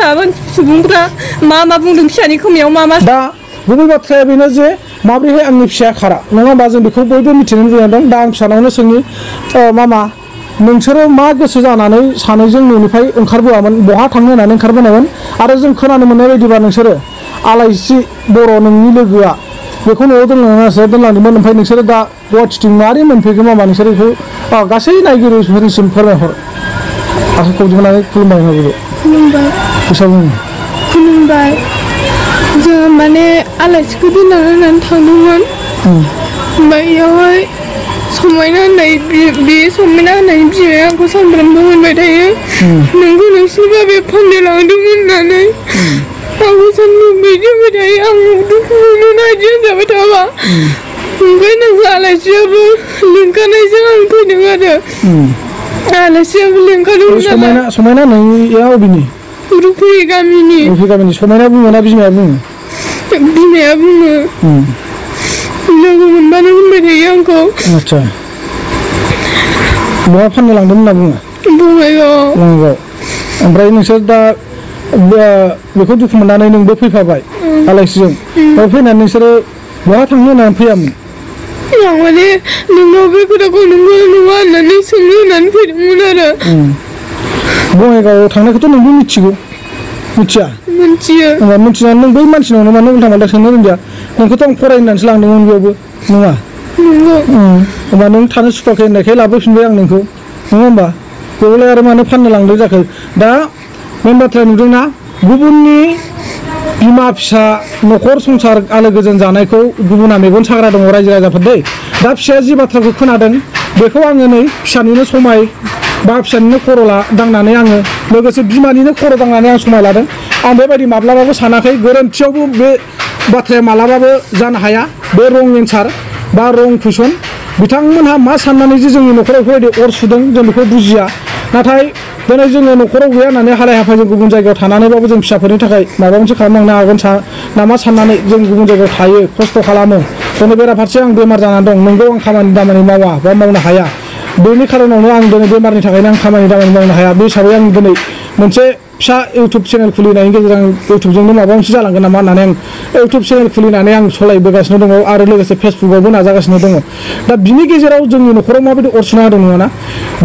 फिसा सुबुंफ्रा मा बुंदों फिसानि खोमायाव मा दा गुबै बाथ्राया बेनो जे माब्रैहाय आंनि फिसाया खारा नङा होमबा जों बेखौ बयबो मिथिनो लुबैना दं दा आं फिसानावनो सोंनि मामा नोंसोरो मा गोसो जानानै सानैजों न'निफ्राय ओंखारबोआमोन बहा थांनो होननानै ओंखारबोनायमोन आरो जों खोनानो मोननाय बायदिबा नोंसोरो आलायस्रि बर' नोंनि लोगोआ बेखौ न'आव दोनलांदोंमोन ओमफ्राय नोंसोरो दा गुवाहाटिथिं मारै मोनफैगोन मामा नोंसोरो बेखौ गासै नायगिरिफोरनिसिम फोरमायहर आखाइ खबजोबनानै खुलुमबाय होनोबो खुलुमबाय जों माने आलासिखौ दोननानै थांदोंमोन ओमफ्राय बेयावहाय समायना होननाय बे समायना होननाय बिमाया आंखौ सानफ्रामबो होनबाय थायो नोंखौ नोंसिनि बाबाया फाननो लांदोंमोन होननानै आंखौ सानफ्रामबो बिदि होनबाय थायो आं दुखु मोनो बिदि होनजाबाय थाबा ओमफ्राय नोंखौ आलासियाबो लिंखानायजों आं फैदों आरो आलासियाबो लिंखादोंमोन समायना नोंनिया अबेनि रुफुरि गामिनि समायना बुङो ना बिमाया बुङो लोगो मोनबानो होनबाय थायो आंखौ आच्छा बहा फाननो लांदोंमोन होनना बुङो बङाइगाव ओमफ्राय नोंसोर दा बेखौ दुखु मोननानै नोंबो फैफाबाय आलासिजों ओमफ्राय फैनानै नोंसोरो बहा थांनो होननानै फैयामोन आं माने नोंनाव बे खोथाखौ नंगौ नङा होननानै सोंनो होननानै फैदोंमोन आरो बङाइगावआव थांनायखौथ' नोंबो मिथिगौ मिथिया मिथिनानै नों बै मानसिनावनो मानो उल्था माल्था सोंनो रोंदिया नोंखौथ' आं फरायनानैसो लांदोंमोन बेयावबो नङा होमबा नों थानो सुखुवाखै होननायखाय लाबोफिनबाय आं नोंखौ नङा होमबा बेवलाय आरो मानो फाननो लांदों जाखो दा मेन बाथ्राया नुदोंना गुबुननि बिमा फिसा न'खर संसार आलो गोजोन जानायखौ गुबुना मेगन साग्रा दङ रायजो राजाफोर दै दा फिसाया जि बाथ्राखौ खोनादों बेखौ आङो नै फिसानिनो समाय बा फिसानिनो खर' दांनानै आङो लोगोसे बिमानिनो खर' दांनानै आं समाय लादों आं बेबायदि माब्लाबाबो सानाखै गोरोन्थियावबो बे बाथ्राया मालाबाबो जानो हाया बे रं एन्सार बा रं कुइसन बिथांमोनहा मा साननानै जे जोंनि न'खराव बेफोरबायदि अर सुदों जों बेखौ बुजिया नाथाय दिनै जोङो न'खराव गैया होननानै हालाय हाफाय जों गुबुन जायगायाव थानानैबाबो जों फिसाफोरनि थाखाय माबा मोनसे खालामलांनो हागोन नामा साननानै जों गुबुन जायगायाव थायो खस्थ' खालामो दिनै बेराफारसे आं बेमार जानानै दं नोंगौ आं खामानि दामानि मावा बा मावनो हाया बेनि खारनावनो आं दिनै बेमारनि थाखायनो आं खामानि दामानि मावनो हाया बे हिसाबै आं दिनै मोनसे फिसा इउटुब चेनेल खुलिनायनि गेजेरजों इउटुबजोंनो माबा मोनसे जालांगोन नामा होननानै आं इउटुब चेनेल खुलिनानै आं सालायबोगासिनो दङ आरो लोगोसे फेसबुकआवबो नाजागासिनो दङ दा बिनि गेजेराव जोंनि न'खराव माबायदि अरसुना होदों नङाना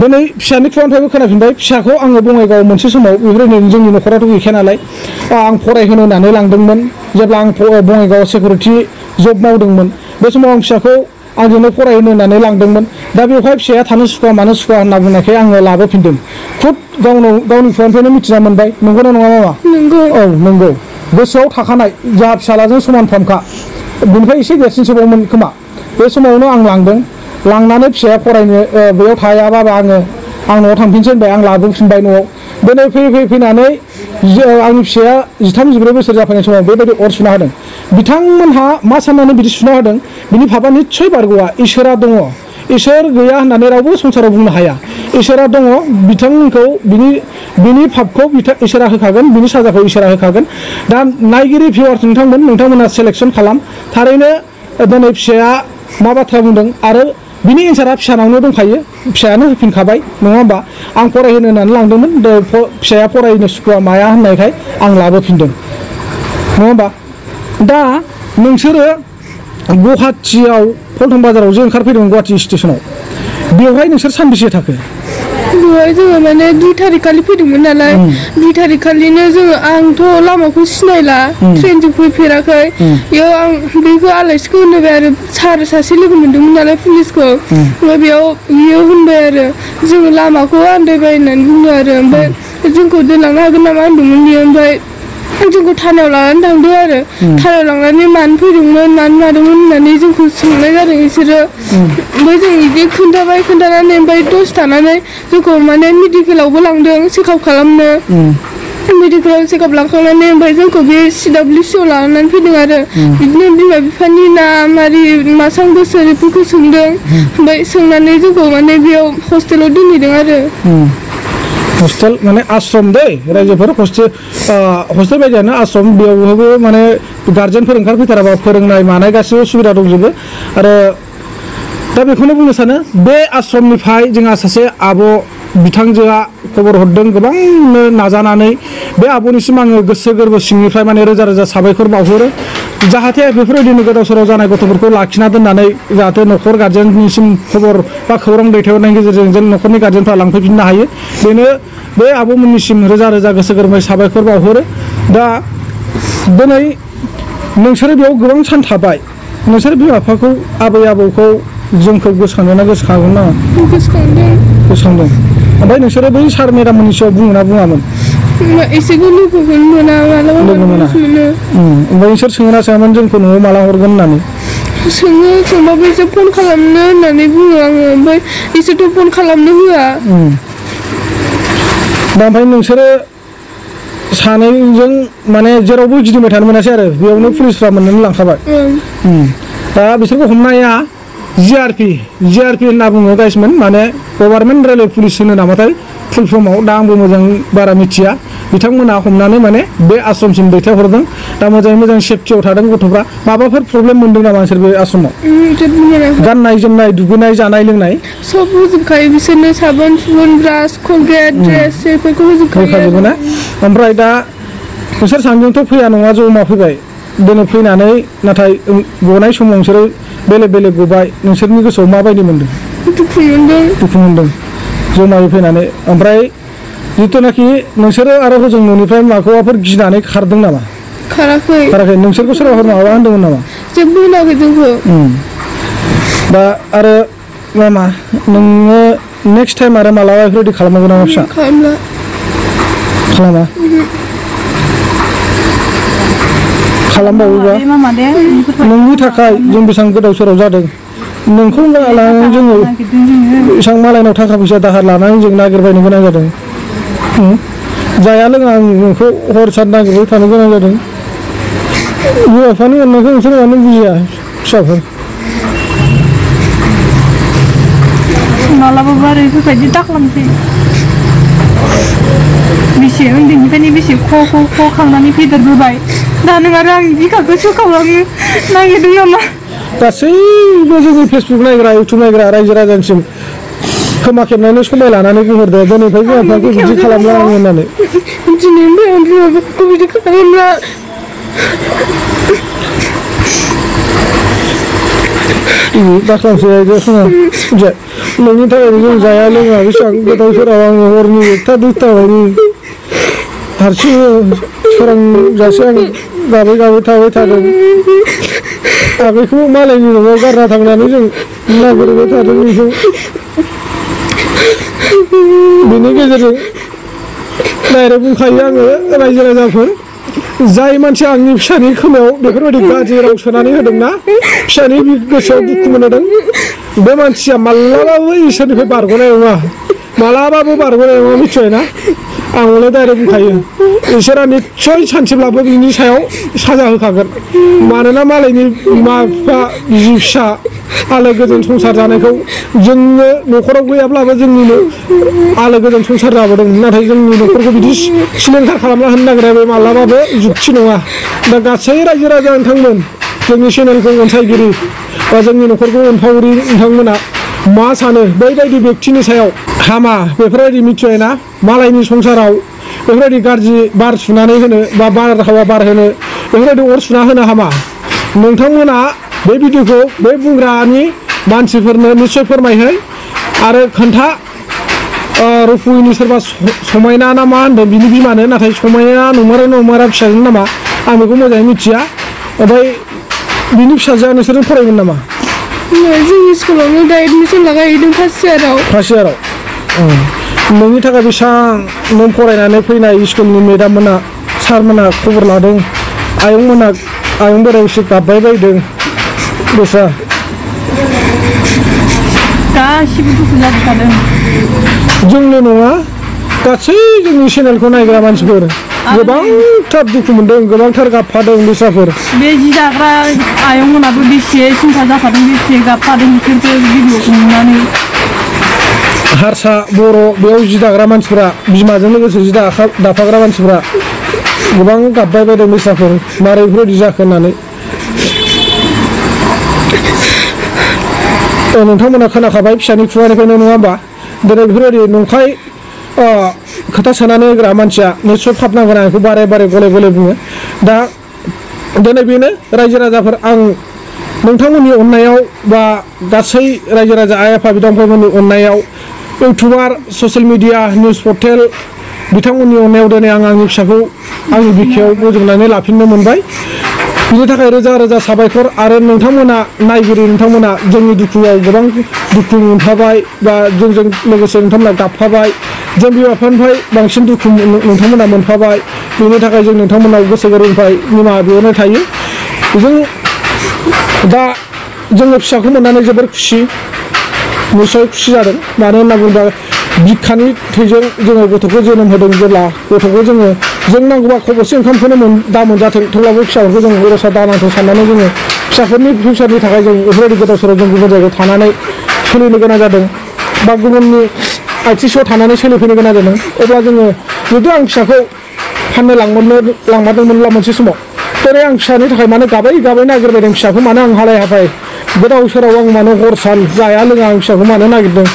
दिनै फिसानि खुगानिफ्रायबो खोनाफिनबाय फिसाखौ आङो बङाइगाव मोनसे समाव बेफोरबायदिनो जोंनि न'खराथ' गैखाया नालाय आं फरायहोनो होननानै लांदोंमोन जेब्ला आं बङाइगाव सिकिउरिटि जब मावदोंमोन बे समाव आं फिसाखौ आंजोंनो फरायहोनो होननानै लांदोंमोन दा बेवहाय फिसाया थानो सुखुवा मानो सुखुवा होनना बुंनायखाय आङो लाबोफिनदों खुद गावनि खुगानिफ्रायनो मिथिना मोनबाय नंगौना नङा मामा औ नंगौ गोसोआव थाखानाय जा फिसालाजों समानफ्रामखा बेनिफ्राय एसे देरसिनसोबावमोन खोमा बे समावनो आं लांनानै फिसाया फरायनो बेयाव थायाबाबो आं न'आव थांफिनसै होनबाय आं लाबोफिनबाय न'आव दिनै फैनानै आंनि फिसाया 13-14 बोसोर जाफैनाय समाव बेबायदि अर सुना होदों बिथांमोनहा मा साननानै बिदि सुना होदों बिनि भाबा निस्सय बारग'आ इसोरा दङ इसोर गैया होननानै रावबो संसाराव बुंनो हाया इसोरा दङ बिथांमोनखौ बिनि भाबखौ इसोरा होखागोन बिनि साजाखौ इसोरा होखागोन दा नायगिरि भिउवार्स नोंथांमोना सेलेक्सन खालाम थारैनो दिनै फिसाया मा बाथ्रा बुंदों आरो बिनि एन्सारा फिसानावनो दंखायो फिसायानो होफिनखाबाय नङा होमबा आं फरायहोनो होननानै लांदोंमोन फिसाया फरायनो सुखुवा माया होननायखाय आं लाबोफिनदों नङा होमबा दा नोंसोरो गुवाहाटियाव पल्टन बाजाराव जे ओंखारफैदोंमोन गुवाहाटि स्टेसनाव बेवहाय नोंसोर सानबेसे थाखो बेवहाय जोङो माने 2 थारिख खालि फैदोंमोन नालाय 2 थारिख खालिनो जोङो आंथ' लामाखौ सिनायला ट्रेनजों फैफेराखै बेयाव आं बेखौ आलासिखौ होनबाय आरो सासे लोगो मोन्दोंमोन नालाय पुलिसखौ ओमफ्राय बियो होनबाय आरो जोङो लामाखौ आन्दायबाय होननानै बुंदों आरो ओमफ्राय जोंखौ दोनलांनो हागोन नामा होनदोंमोन बियो ओमफ्राय जोंखौ थानायाव लानानै थांदों आरो थानायाव लांनानै मानो फैदोंमोन मानो मादोंमोन होननानै जोंखौ सोंनाय जादों बिसोरो ओमफ्राय जों बिदि खोन्थानानै ओमफ्राय दसे थानानै जोंखौ माने मेडिकेलावबो लांदों चेकआप खालामनो मेडिकेलाव चेकआप लांखांनानै ओमफ्राय जोंखौ बे CWCआव लानानै फैदों आरो बिदिनो बिमा बिफानि नाम आरि मासां बोसोर बेफोरखौ सोंदों ओमफ्राय सोंनानै जोंखौ माने बेयाव हस्टेलाव दोनहैदों आरो हस्टेल माने आश्रम दै रायजोफोर हस्टेल बायदियानो आश्रम बेयावबो माने गार्जेनफोर ओंखारफैथाराबा फोरोंनाय मानाय गासिबो सुबिदा दंजोबो आरो दा बेखौनो बुंनो सानो बे आश्रमनिफ्राय जोंहा सासे आब' बिथांजोआ खबर हरदों गोबांनो नाजानानै बे आब'निसिम आङो गोसो गोरबो सिंनिफ्राय माने रोजा रोजा साबायखर बावहरो जाहाथे बेफोरबायदिनो गोदाव सोराव जानाय गथ'फोरखौ लाखिना दोननानै जाहाथे न'खर गार्जेननिसिम खबर बा खौरां दैथायहरनायनि गेजेरजों जों न'खरनि गार्जेनफ्रा लांफैफिननो हायो बेनो बे आब'मोननिसिम रोजा रोजा गोसो गोरबोयै साबायखर बावहरो दा दिनै नोंसोरो बेयाव गोबां सान थाबाय नोंसोर बिमा बिफाखौ आबै आबौखौ जोंखौ गोसोखांदोंना गोसोखाङामोन नामा गोसोखांदों ओमफ्राय नोंसोरो बै सार मेडाममोननि सायाव बुङोना बुङामोन एसेबो लोगोखौनो मोना मालाबा लोगो मोना ओमफ्राय नोंसोर सोङोना सोङामोन जोंखौ न'आव माला हरगोन होननानै सोंबाबो एसे फन खालामनो होननानै बुङो आङो ओमफ्राय एसेथ' फन खालामनो होआ दा ओमफ्राय नोंसोरो सानैजों माने जेरावबो गिदिंबाय थानो मोनासै आरो बेयावनो पुलिसफ्रा मोननानै लांखाबाय दा बिसोरखौ हमनाया जिआरपि होनना बुङो गाइसमोन माने गभार्नमेन्ट रेलवे पुलिस होनो नामाथाय फुल फर्माव दा आंबो मोजां बारा मिथिया बिथांमोना हमनानै माने बे आश्रमसिम दैथायहरदों दा मोजाङै मोजां सेफटियाव थादों गथ'फ्रा माबाफोर प्रब्लेम मोनदों नामा नोंसोर बे आश्रमाव गाननाय जोमनाय दुगैनाय जानाय लोंनाय सब होजोबखायो बिसोरनो साबोन सुबोन ब्रास कलगेट ड्रेस बेफोरखौ होजोबखायो ना ओमफ्राय दा नोंसोर सानैजोंथ' फैया नङा जमा फैबाय दिनै फैनानै नाथाय गनाय समाव नोंसोरो बेलेग बेलेग गबाय नोंसोरनि गोसोआव माबायदि मोनदों दुखु मोनदों जमायै फैनानै ओमफ्राय जिथुनाखि नोंसोरो आरो हजों न'निफ्राय माखौबाफोर गिनानै खारदों नामा खाराखै नोंसोरखौ सोरबाफोर माबा होनदोंमोन नामा जेबो होनाखै जोंखौ दा आरो मा नोङो नेक्स्ट टाइम आरो मालाबा बेफोरबायदि खालामनांगौ नामा फिसा खालामा खालामबावोबा नोंनि थाखाय जों बेसेबां गोदाव सोराव जादों नोंखौ लानानै जोङो बेसेबां मालायनाव थाखा फैसा दाहार लानानै जों नागिरबायनो गोनां जादों जाया लोङा आं नोंखौ हर सान नागिरबाय थानो गोनां जादों बिमा बिफानि अननायखौ नोंसोर मानो बुजिया फिसाफोर मालाबाबो आरो बेफोरबायदि दाखालामसै बेसे उन्दैनिफ्रायनो बेसे ख' खांनानै फेदेरबोबाय दा नों आरो आंनि बिखाखौ सोखावलांनो नागिरदों नामा गासैबो जोंनि फेसबुक नायग्रा इउटुब नायग्रा रायजो राजानिसिम खोमा खेबनानै समाय लानानै बुंहरदो दिनैनिफ्राय बिमा बिफाखौ बिदि खालामला आं होननानै दिनैनिफ्राय आं बिमा बिफाखौ बिदि खालामला दाखालामसै नोंनि थाखाय जों जाया लोङा बेसेबां गोदाव सोराव आङो हरनि 1टा 2टा बायदि हारसिं सोरांजासे आं गाबै थाबाय थादों आगैखौ मालायनि न'आव गारना थांनानै जों नागिरबाय थादों बेखौ बेनि गेजेरजों डाइरेक्ट बुंखायो आङो रायजो राजाफोर जाय मानसिया आंनि फिसानि खोमायाव बेफोरबायदि गाज्रि राव सोनानै होदोंना फिसानि गोसोआव दुखु मोनहोदों बे मानसिया मालाबाबो इसोरनिफ्राय बारग'नाय नङा मालाबाबो बारग'नाय नङा मिथिबाय ना आं हले डाइरेक्ट बुंखायो इसोरा निस्सय सानसेब्लाबो बिनि सायाव साजा होखागोन मानोना मालायनि बिमा बिफा बिसि फिसा आलो गोजोन संसार जानायखौ जोंनो न'खराव गैयाब्लाबो जोंनिनो आलो गोजोन संसार जाबोदों नाथाय जोंनि न'खरखौ बिदि सिलिंखार खालामना होनो नागिरा बे मालाबाबो जुक्ति नङा दा गासै रायजो राजा नोंथांमोन जोंनि चेनेलखौ अनसायगिरि बा जोंनि न'खरखौ अनफावगिरि नोंथांमोना मा सानो बैबायदि व्यक्तिनि सायाव हामा बेफोरबायदि मिथिबाय ना मालायनि संसाराव बेफोरबायदि गाज्रि बार सुनानै होनो बा बारहावा बार होनो बेफोरबायदि अर सुना होनो हामा नोंथांमोना बे भिडिअखौ बे बुंग्रानि मानसिफोरनो निस्सय फोरमायहै आरो खोन्था रुपुयनि सोरबा समायना ना मा होनदों बिनि बिमानो नाथाय समायना नंमारा फिसाजों नामा आं बेखौ मोजाङै मिथिया ओमफ्राय बिनि फिसाजोआ नोंसोरजों फरायोमोन नामा जोंनि स्कुलावनो दा एडमिसन लागायहैदों फार्स्ट इयाराव नोंनि थाखाय बेसेबां नों फरायनानै फैनाय स्कुलनि मेडाममोना सारमोना खबर लादों आयं बोराय एसे गाबबाय बायदों दस्रा गासिबो दुखु जाजोबखादों जोंल' नङा गासै जोंनि चेनेलखौ नायग्रा मानसिफोर गोबांथार दुखु मोनदों गोबांथार गाबफादों दस्राफोर बे जि दाग्रा आयंमोनाबो बेसे सिन्था जाखादों बेसे गाबफादों बिसोरखौ भिडिअखौ नुनानै हारसा बर' बेयाव जि दाग्रा मानसिफ्रा बिमाजों लोगोसे जि दाफाग्रा मानसिफ्रा गोबां गाबबाय बायदों दस्राफोर मारै बेफोरबायदि जाखो होननानै नोंथांमोना खोनाखाबाय फिसानि खुगानिफ्रायनो नङा होमबा दिनै बेफोरबायदि नंखाय खोथा सोनानै होग्रा मानसिया निस्सय फाबनांगोन आं बेखौ बारे बारे गले गले बुङो दा दिनै बेनो रायजो राजाफोर आं नोंथांमोननि अननायाव बा गासै रायजो राजा आइ आफा बिदा फंबायमोननि अननायाव YouTuber social media news portal बिथांमोननि अननायाव दिनै आं आंनि फिसाखौ आंनि बिखायाव बोजबनानै लाफिननो मोनबाय बिनि थाखाय रोजा रोजा साबायखर आरो नोंथांमोना नायगिरि नोंथांमोना जोंनि दुखुआव गोबां दुखु मोनफाबाय बा जोंजों लोगोसे नोंथांमोना गाबफाबाय जों बिमा बिफानिफ्राय बांसिन दुखु नोंथांमोना मोनफाबाय बेनि थाखाय जों नोंथांमोनाव गोसो गोरबोनिफ्राय निमाहा बिहरनाय थायो जों दा जोङो फिसाखौ मोननानै जोबोर खुसि निस्सय खुसि जादों मानो होनना बुङोब्ला बिखानि थैजों जोङो गथ'खौ जोनोम होदों जेब्ला गथ'खौ जों नांगौबा खबरसे ओंखामखौनो दा मोनजाथों थेवब्लाबो फिसाफोरखौ जों रसा दानांथों साननानै जोङो फिसाफोरनि फिउचारनि थाखाय जों बेफोरबायदि गोदाव सोराव जों गुबुन जायगायाव थानानै सोलिनो गोनां जादों बा गुबुननि आथिङाव थानानै सोलिफैनो गोनां जादों अब्ला जोङो जुदि आं फिसाखौ फाननो लांमारदोंमोनब्ला मोनसे समाव दिनै आं फिसानि थाखाय मानो गाबै गाबै नागिरबायदों फिसाखौ मानो आं हालाय हाफाय गोदाव सोराव आं मानो हर सान जाया लोङा आं फिसाखौ मानो नागिरदों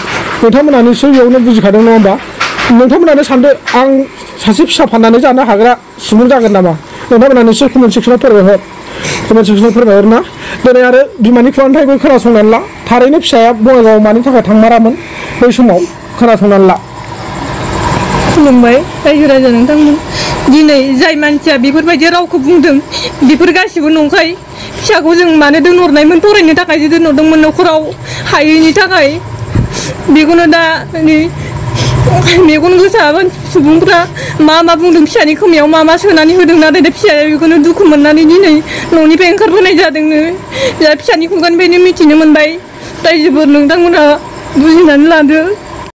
नोंथांमोना निस्सय बेयावनो बुजिखादों नङा होमबा नोंथांमोनानो सानदो आं सासे फिसा फाननानै जानो हाग्रा सुबुं जागोन नामा नोंथांमोना निस्सय कमेन्ट सेक्सनाव फोरमायहर ना दिनै आरो बिमानि खुगानिफ्रायबो खोनासंनानै ला थारैनो फिसाया बङाइगावआव मानि थाखाय थांमारामोन बै समाव खोनासंनानै ला खुलुमबाय रायजो राजा नोंथांमोन दिनै जाय मानसिया बेफोरबायदि रावखौ बुंदों बेफोर गासिबो नंखाय फिसाखौ जों मानो दोनहरनायमोन फरायनो थाखायसो दोनहरदोंमोन न'खराव हायैनि थाखाय बेखौनो दा मेगन गोसा सुबुंफ्रा मा बुंदों फिसानि खोमायाव मा सोनानै होदों नाथाय दा फिसाया बेखौनो दुखु मोननानै दिनै न'निफ्राय ओंखारबोनाय जादोंनो दा फिसानि खुगानिफ्रायनो मिथिनो मोनबाय रायजोफोर नोंथांमोनहा बुजिनानै लादो